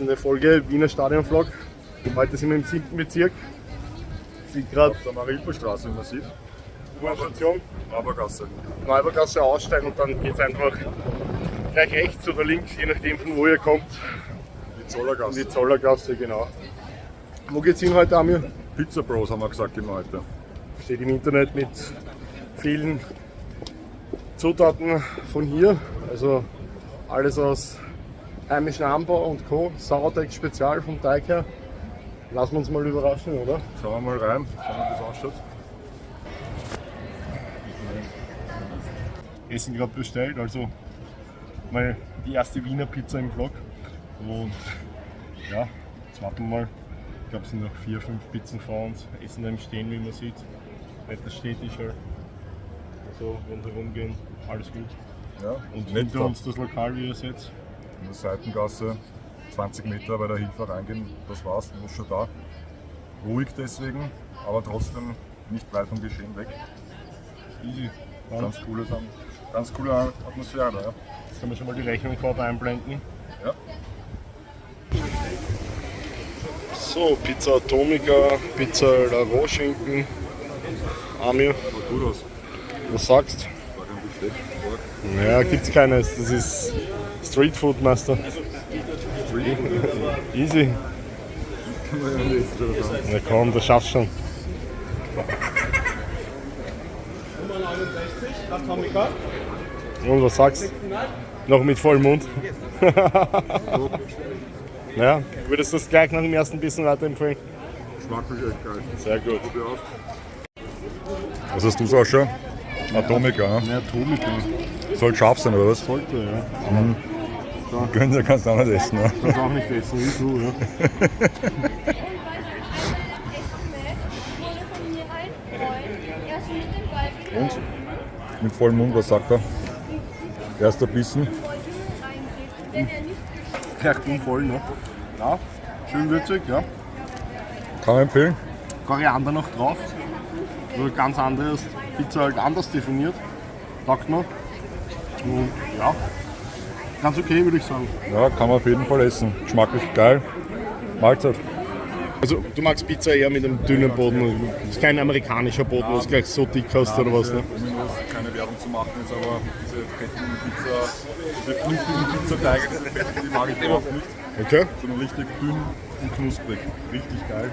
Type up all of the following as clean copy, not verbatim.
17. Folge Wiener Stadion Vlog. Heute sind wir im 7. Bezirk. Sind gerade Auf der Mariahilferstraße, wie man sieht. U-Bahn-Station, Neubaugasse. Neubaugasse aussteigen und dann geht es einfach gleich rechts oder links, je nachdem, von wo ihr kommt. Die Zollergasse. In die Zollergasse, genau. Wo geht's hin heute, Amir? Pizza Bros haben wir gesagt immer heute. Steht im Internet mit vielen Zutaten von hier. Also alles aus heimischen Anbau und Co. Sauerteig Spezial vom Teig her. Lassen wir uns mal überraschen, oder? Schauen wir mal rein, schauen wir, wie das ausschaut. Essen gerade bestellt, also mal die erste Wiener Pizza im Vlog. Und ja, jetzt warten wir mal. Ich glaube, es sind noch vier, fünf Pizzen vor uns. Essen da im Stehen, wie man sieht. Netter Städtisch halt. Also rundherum gehen, alles gut. Ja, Und nett hinter da. uns das Lokal, wie ihr seht. In der Seitengasse, 20 Meter bei der Hilfe reingehen, das war's, man ist schon da. Ruhig deswegen, aber trotzdem nicht weit vom Geschehen weg. Easy. Dann Ganz coole Atmosphäre da, ja. Jetzt können wir schon mal die Rechnung vorab einblenden. Ja. So, Pizza Atomica, Pizza La Rohschinken. Amir, Schaut gut aus. was sagst? War kein Besteck. Ja, gibt's keines. Das ist Street Food Master. Easy. Na komm, das schaffst schon. Und was sagst? Noch mit vollem Mund. Ja, würdest du das gleich nach dem ersten Bissen weiterempfehlen? Geschmacklich echt geil. Sehr gut. Probier aus. Was hast du, Sascha? Atomica, ne? Ja, Atomica. Soll scharf sein, oder was? Sollte, ja. Können Sie kannst du auch nicht essen, ne? Kannst auch nicht essen, wie du, ja. Und? Mit vollem Mund, was sagt er? Erster Bissen. Gleich voll, ne? Ja, schön würzig, ja. Kann man empfehlen. Koriander noch drauf. Also ganz anderes, Pizza halt anders definiert. Taugt mir. Und ja, ganz okay, würde ich sagen. Ja, kann man auf jeden Fall essen. Geschmacklich geil. Mahlzeit. Also du magst Pizza eher mit einem dünnen Boden. Das ist kein amerikanischer Boden, wo du es gleich so dick hast oder was, ne? Ominous, keine Werbung zu machen jetzt, aber diese fetten Pizza, diese fluffigen Pizzateige, diese fetten, die mag ich überhaupt nicht. Okay. Sondern richtig dünn und knusprig. Richtig geil.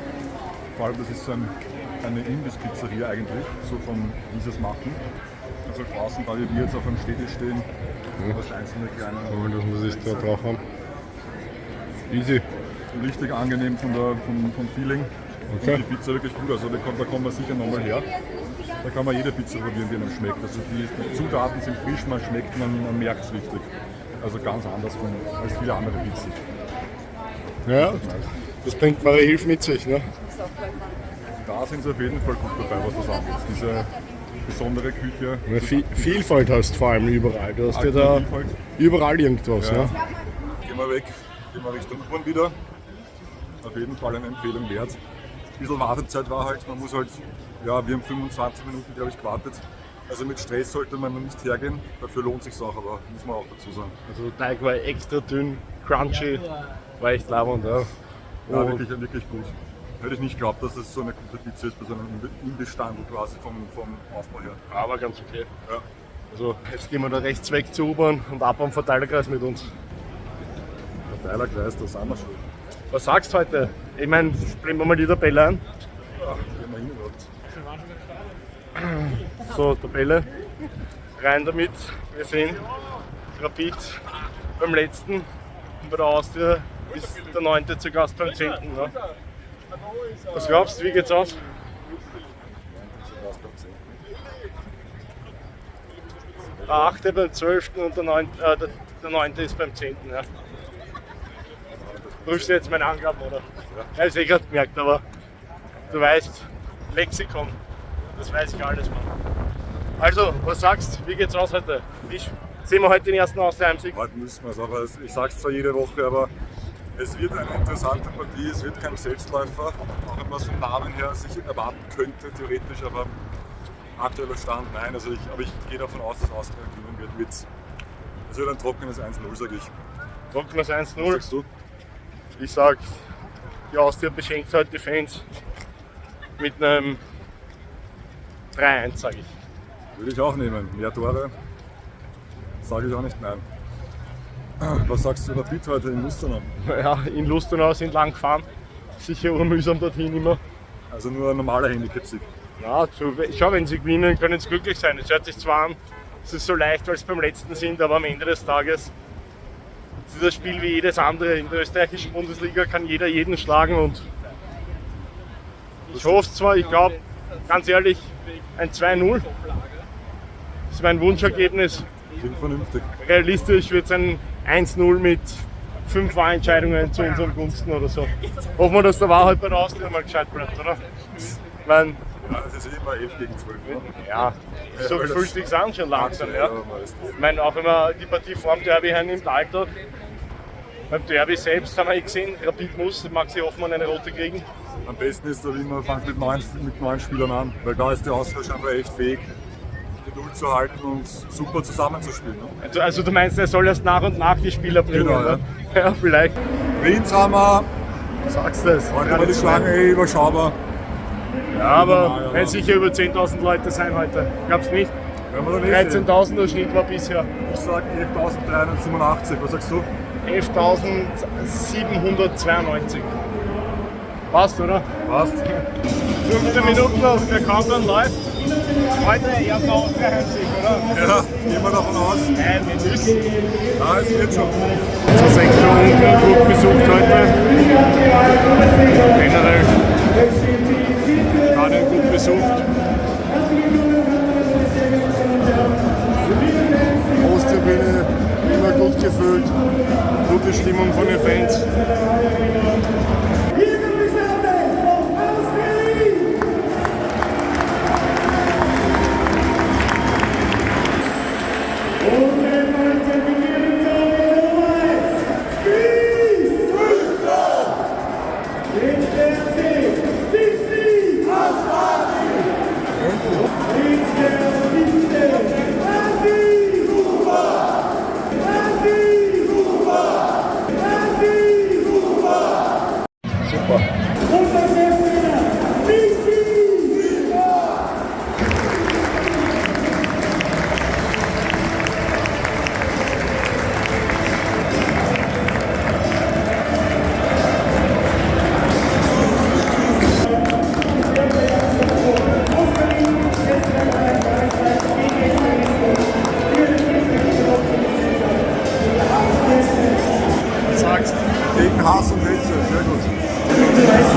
Vor allem, das ist so eine Imbiss-Pizzeria eigentlich, so von wie sie es machen. Also draußen, da wie wir jetzt auf einem Städtisch stehen, was einzelne kleine. Aber das muss ich da drauf haben. Easy. Richtig angenehm vom Feeling. Okay. Und die Pizza wirklich gut, also da kommt man sicher nochmal her. Da kann man jede Pizza probieren, die einem schmeckt. Also die Zutaten sind frisch, man schmeckt, man merkt es richtig. Also ganz anders als viele andere Pizzen. Ja, das bringt Mariahilf mit sich, ne? Da sind sie auf jeden Fall gut dabei, was das angeht. Diese besondere Küche. Eine Vielfalt hast vor allem überall. Du hast ja da Vielfalt. überall irgendwas, Ja. ne? Gehen wir weg, gehen wir Richtung U-Bahn wieder. Auf jeden Fall eine Empfehlung wert. Ein bisschen Wartezeit war halt, man muss halt, ja, wir haben 25 Minuten, glaube ich, gewartet. Also mit Stress sollte man noch nicht hergehen, dafür lohnt sich's auch, aber muss man auch dazu sagen. Also der Teig war extra dünn, crunchy, war echt labernd, ja. Ja, Und wirklich, wirklich gut. Hätte ich nicht geglaubt, dass das so eine gute Pizza ist bei so einem Imbissstandel quasi vom Aufbau her. Aber ganz okay. Ja. Also jetzt gehen wir da rechts weg zur U-Bahn und ab am Verteilerkreis mit uns. Verteilerkreis, da sind wir schon. Was sagst du heute? Ich meine, blenden wir mal die Tabelle ein. Ja, gehen wir hin überhaupt. So, Tabelle. Rein damit. Wir sehen Rapid beim letzten und bei der Austria ist der 9. zu Gast beim 10. Ne? Was glaubst du, wie geht's aus? Der 8. beim 12. und der 9. Der 9. ist beim 10. Ja. Prüfst du jetzt meine Angaben, oder? Ja, ich eh gerade gemerkt, aber du weißt, Lexikon, das weiß ich alles, Mann. Also, was sagst du? Wie geht's aus heute? Wie sehen wir heute den ersten Austria-Heimsieg? Heute müssen wir es, aber ich sag's zwar jede Woche, aber es wird eine interessante Partie, es wird kein Selbstläufer, auch wenn man es vom Namen her sich erwarten könnte, theoretisch, aber aktueller Stand, nein. Aber ich gehe davon aus, dass Austria gewinnen wird mit, es wird ein trockenes 1-0, sag ich. Trockenes 1-0. Was sagst du? Ich sag, die Austria beschenkt heute die Fans mit einem 3-1, sage ich. Würde ich auch nehmen. Mehr Tore sage ich auch nicht nein. Was sagst du über Rapid heute in Lustenau? Ja, in Lustenau sind lang gefahren. Sicher urmühsam dorthin immer. Also nur ein normaler Handicap-Sieg. Ja, so, schau, wenn sie gewinnen, können sie glücklich sein. Es hört sich zwar an, es ist so leicht, weil es beim letzten sind, aber am Ende des Tages es ist das Spiel wie jedes andere. In der österreichischen Bundesliga kann jeder jeden schlagen und ich hoffe zwar, ich glaube, ganz ehrlich, ein 2-0 ist mein Wunschergebnis. Klingt vernünftig. Realistisch wird es ein 1-0 mit 5 Wahlentscheidungen zu unseren Gunsten oder so. Hoffen wir, dass der Wahrheit bei der Austria mal gescheit bleibt, oder? Ich mein, Ja, es ist immer 11 gegen 12. Ne? ja, so weil das- fühlt sich's an schon langsam. Ja. meistens. Ich meine, auch wenn man die Partie vorm Derby hernimmt, Alltag, beim Derby selbst haben wir eh gesehen, Rapid muss Maxi Hoffmann eine rote kriegen. Am besten ist da, wie man fängt mit neun Spielern an, weil da ist die Austria scheinbar echt fähig, Geduld zu halten und super zusammenzuspielen. Ne? Also du meinst, er soll erst nach und nach die Spieler bringen, Genau, ne? Ja, vielleicht. Linz haben wir, Sagst du es. heute war die Schlange eh überschaubar. Ja, aber Normal, werden sicher über 10.000 Leute sein heute. Glaubst nicht? Werden wir dann eh sehen. 13.000 der Schnitt war bisher. Ich sag 11.387, was sagst du? 11.792. Passt, oder? Passt. 15 Minuten noch, der Countdown läuft. Heute erster Austria-Heimsieg, oder? Ja, gehen wir davon aus. Nein, wir müssen. Ja, es wird schon. So 6 Stunden gut besucht heute. Generell Stadion gut besucht. Osttribüne immer gut gefüllt. Gute Stimmung von den Fans. Super. Was sagst du? Gegen Hass und Hetze, sehr gut.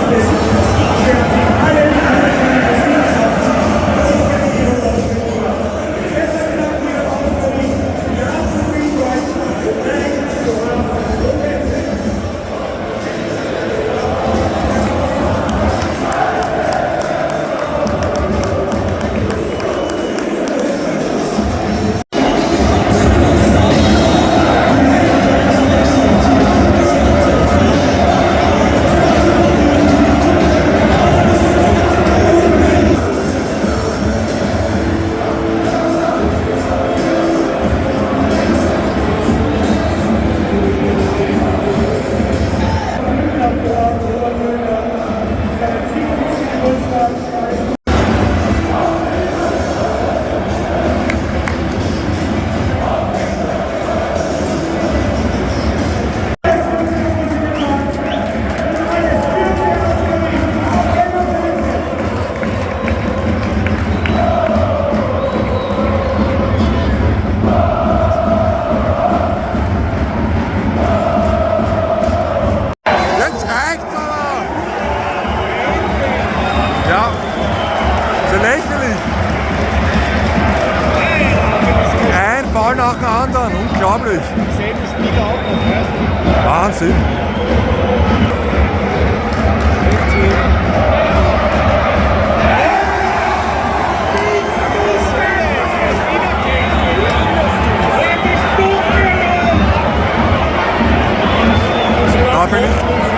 Jetzt reicht's aber! Ja, ist ja lächerlich. Ein Ball nach dem anderen, unglaublich. Ich sehe die Spieler auch noch, weißt du? Wahnsinn.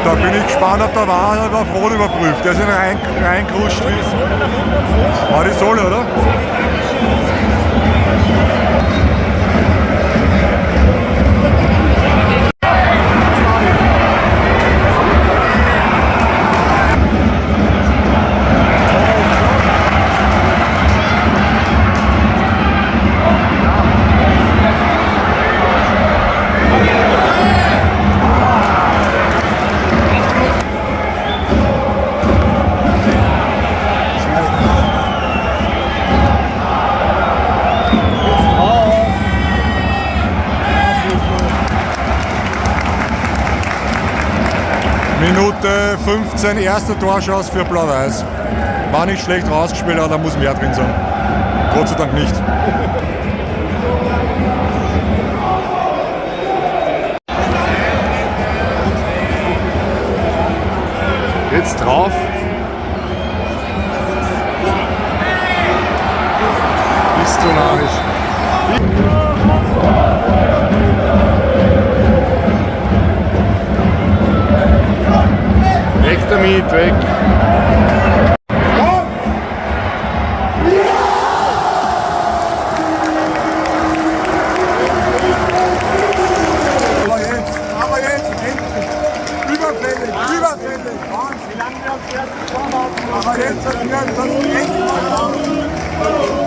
Da bin ich gespannt, ob der VAR auf Rot überprüft. Der ist ja reingerutscht. War die Sohle, oder? Minute 15, erste Torschuss für Blau-Weiß. War nicht schlecht rausgespielt, aber da muss mehr drin sein. Gott sei Dank nicht. Jetzt drauf. Bist du narrisch. Weg damit, weg. Aber jetzt, endlich. Überfällig, überfällig. Wie lange wir uns erst Aber jetzt, das wird das endlich mal.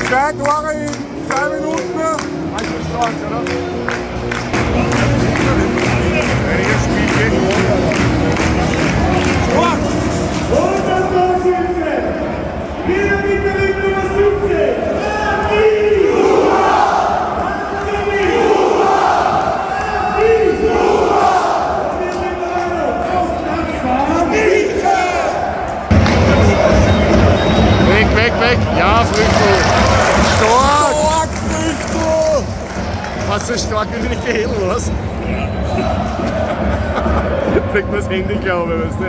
Zwei Tore in 2 Minuten. Und das Torschütze, wieder mit der Nummer 17, Andi! Andi! Andi! Und jetzt sind wir weiter auf Platz Weg, weg, weg. Ja, Früchtl. Stark. Stark, Früchtl! Fast so stark wie nicht gehedelt, oder was? Fliegt mir das Handy, glaube ich, weißt du.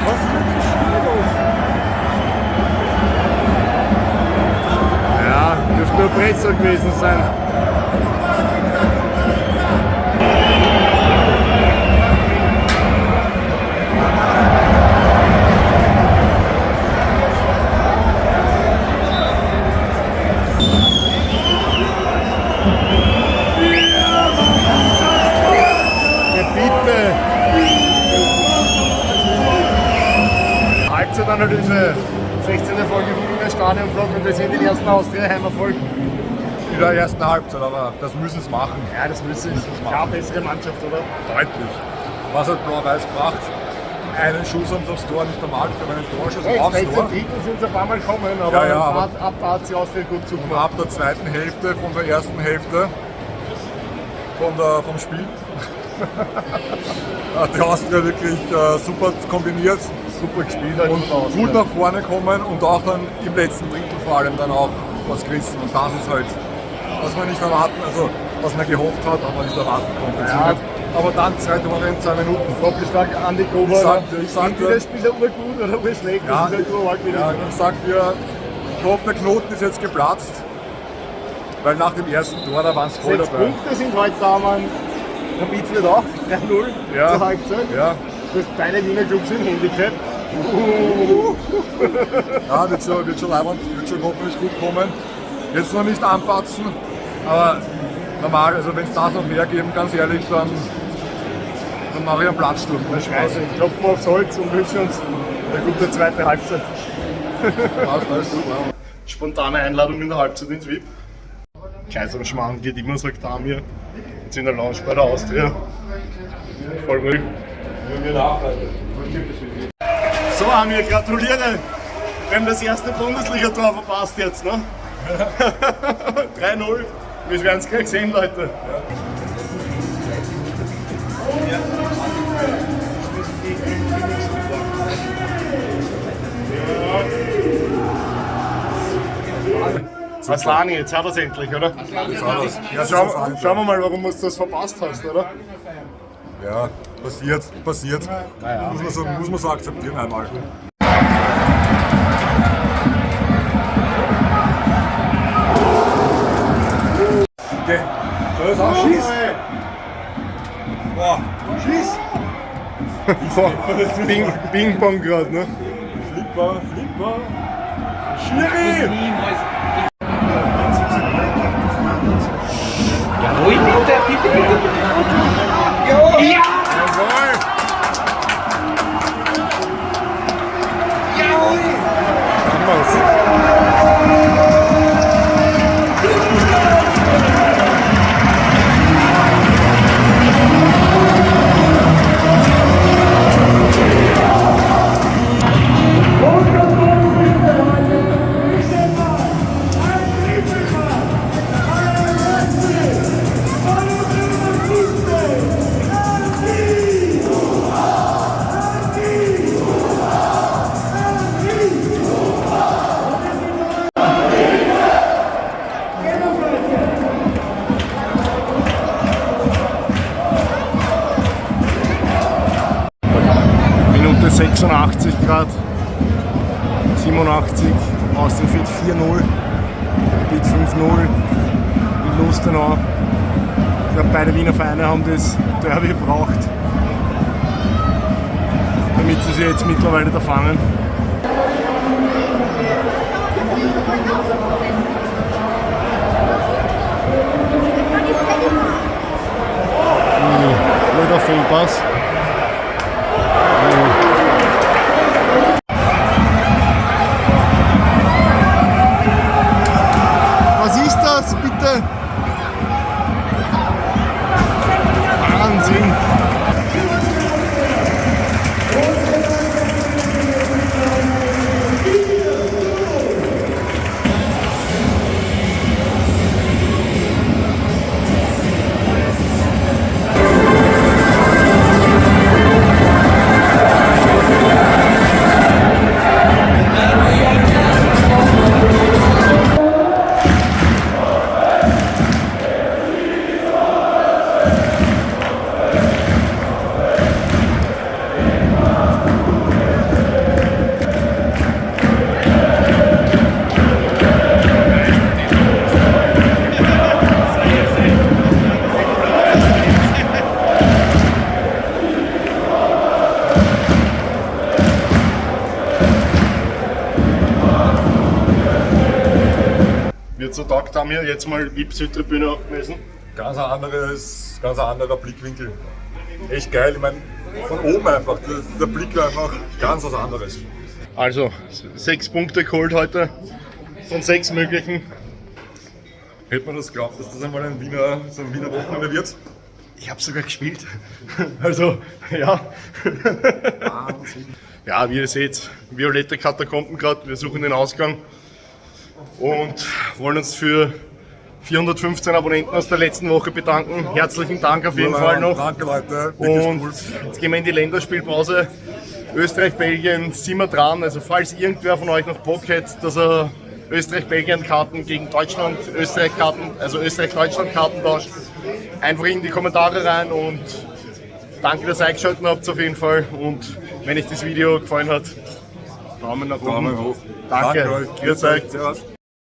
Was geht denn schon los? Ja, dürfte nur Pressor gewesen sein. Ja, bitte. Halbzeitanalyse. 16. Folge vom Wiener Stadion-Vlog und wir sehen den ersten Austria-Heimerfolg. In der ersten Halbzeit, aber das müssen sie machen. Ja, das müssen sie. Klar, bessere Mannschaft, oder? Deutlich. Was hat Blau-Weiß gemacht? Einen Schuss haben sie aufs Tor, nicht einmal, aber einen Torschuss aufs Rechts Tor. und hinten sind sie ein paar Mal gekommen, aber Ja, ja, aber- ab da hat sie Austria gut Und zugemacht. ab der zweiten Hälfte von der ersten Hälfte vom Spiel hat die Austria wirklich super kombiniert Super gespielt halt und von der Austria. gut nach vorne kommen und auch dann im letzten Drittel vor allem dann auch was gerissen. Und das ist halt, was man nicht erwarten, also was man gehofft hat, aber nicht erwarten konnte. Ja. Aber dann 2 Tore in 2 Minuten. Doppelstark Andi Gruber. Ich sag dir- Entweder spielt er urgut oder urschlecht, Ja, das ist halt urarg wieder. ja, ich sag dir, ich hoffe, der Knoten ist jetzt geplatzt, weil nach dem ersten Tor, da waren es voll 6 dabei. Punkte sind heute da, Mann. Rapid führt auch 3-0 Ja. zur Halbzeit. Ja. Das beide Wiener Clubs sind Handicap. Ja, wird schon leibend, wird schon hoffentlich gut kommen. Jetzt noch nicht anpatzen, aber normal, also wenn es das noch mehr geben, ganz ehrlich, dann mache ich einen Platzsturm. Scheiße, klopfen wir aufs Holz und wünschen uns eine gute zweite Halbzeit. Passt, alles gut, ja. Spontane Einladung in der Halbzeit ins VIP. Kaiserschmarrn geht immer, sagt Amir. Jetzt in der Lounge bei der Austria. Voll ruhig. So, Amir, gratuliere. Wir haben das erste Bundesliga-Tor verpasst jetzt, ne? 3-0. Wir werden es gleich sehen, Leute. Aslani, jetzt hat er es endlich, oder? Jetzt hat er's. Ja, Schauen wir mal, warum du das verpasst hast, oder? Ja, passiert, passiert. Naja. Muss man so akzeptieren einmal. Okay. Soll das auch schießen? Boah, schieß! Bing, Bing Bong gerade, ne? Flipper, Flipper! Schiri! Niemals. Jawohl, bitte, bitte, bitte, bitte. Ja! Jawohl! Jawohl! Haben wir's. Minute 86 Grad, 87, Austria führt 4-0, Rapid 5-0 in Lustenau. Ich glaube, beide Wiener Vereine haben das Derby gebraucht, damit sie sich jetzt mittlerweile da fangen. Blöder Fehlpass. Was ist das bitte? Wahnsinn! Wird so taugt haben wir jetzt mal VIP-Südtribüne auch gewesen. Ganz ein anderer Blickwinkel. Echt geil, ich meine, von oben einfach, der Blick war einfach ganz was anderes. Also, 6 Punkte geholt heute von 6 möglichen. Hätte man das geglaubt, dass das einmal so ein Wiener Wochenende wird? Ich habe sogar gespielt. Also, ja. Wahnsinn. Ja, wie ihr seht, violette Katakomben gerade. Wir suchen den Ausgang und wollen uns für 415 Abonnenten aus der letzten Woche bedanken. Herzlichen Dank auf jeden Fall noch. Danke Leute, wirklich Und cool. jetzt gehen wir in die Länderspielpause. Österreich, Belgien sind wir dran. Also falls irgendwer von euch noch Bock hat, dass er Österreich-Belgien-Karten gegen Deutschland, Österreich-Karten, also Österreich-Deutschland-Karten tauscht, einfach in die Kommentare rein und danke, dass ihr eingeschaltet habt auf jeden Fall. Und wenn euch das Video gefallen hat, Daumen nach oben. Daumen hoch. Danke. Danke euch. Grüß euch. Servus.